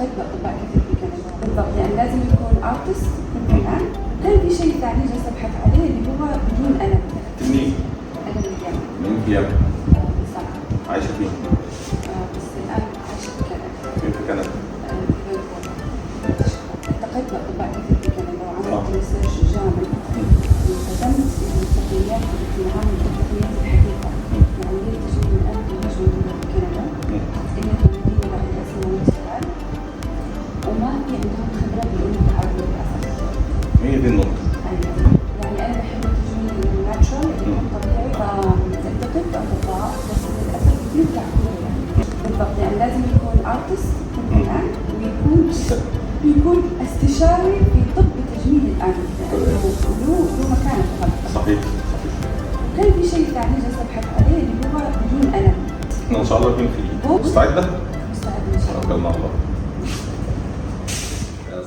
التقيت باطباء كثير في كندا. بالضبط، يعني لازم يكون artist، يكون فنان. كان في شيء ثاني جالسة ابحث عليه اللي هو بدون الم. منين؟ انا من اليمن. من اليمن. من صنعاء. عايشه فين؟ بس الان عايشه في كندا. فين في كندا؟ في فانكوفر. التقيت باطباء كثير في كندا وعملت research جامد والتزمت بالتقنيات اللي بتنعمل، بالتقنيات الحديثة لعملية تجميل الانف اللي مش موجودة في كندا الا في مدينة واحدة اسمها مونتريال، وما في عندهم خبره بالامور العربية للاسف. هي دي النقطة. أيوة. يعني انا بحب التجميل ال natural اللي يكون طبيعي، فالتقيت باطباء بس للاسف كثير تعبوا يعني. بالضبط، يعني لازم يكون artist، يكون فنان، ويكون استشاري في طب تجميل الانف، لانه له مكانه في هذا. صحيح. وكان في شيء ثاني جالسة ابحث عليه اللي هو بدون الم. احنا ان شاء الله يكون في مستعدة؟ مستعد ان شاء الله. توكلنا على الله.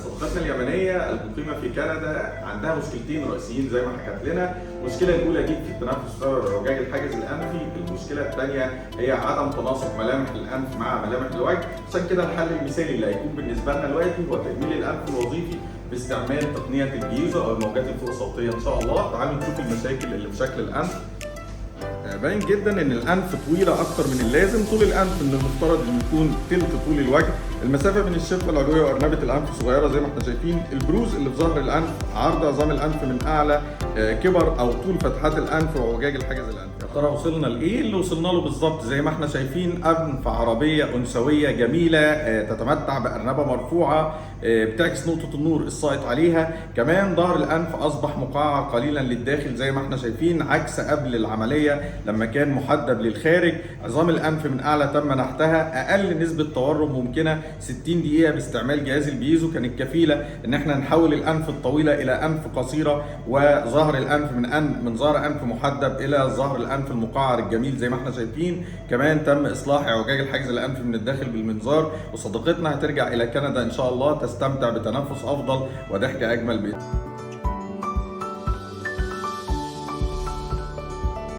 صديقتنا اليمنية المقيمة في كندا عندها مشكلتين رئيسيين زي ما حكت لنا، المشكلة الأولى ضيق في التنفس بسبب اعوجاج الحاجز الأنفي، المشكلة الثانية هي عدم تناسق ملامح الأنف مع ملامح الوجه، عشان كده الحل المثالي اللي هيكون بالنسبة لنا دلوقتي هو تجميل الأنف الوظيفي باستعمال تقنية ال piezo أو الموجات الفوق صوتية إن شاء الله. تعالوا نشوف المشاكل اللي في شكل الأنف. باين جدا ان الانف طويلة اكتر من اللازم. طول الانف من المفترض انه يكون تلت طول الوجه. المسافة بين الشفه العلوية وارنبه الانف صغيرة زي ما احنا شايفين. البروز اللي في ظهر الانف، عرض عظام الانف من اعلى، كبر او طول فتحات الانف، وعوجاج الحاجز الانفي. يا ترى وصلنا لايه؟ اللي وصلنا له بالظبط زي ما احنا شايفين انف عربية انثويه جميلة، تتمتع بارنبه مرفوعة، بتعكس نقطة النور الساقط عليها. كمان ظهر الانف اصبح مقعر قليلا للداخل زي ما احنا شايفين، عكس قبل العملية لما كان محدب للخارج. عظام الانف من اعلى تم نحتها. اقل نسبه تورم ممكنة 60 دقيقة باستعمال جهاز ال piezo كانت كفيله ان احنا نحول الانف الطويلة الى انف قصيره، وظهر الانف من ظهر انف محدب الى ظهر الانف المقعر الجميل زي ما احنا شايفين. كمان تم اصلاح اعوجاج الحاجز الانفي من الداخل بالمنظار، وصديقتنا هترجع الى كندا ان شاء الله تستمتع بتنفس افضل وضحكه اجمل باذن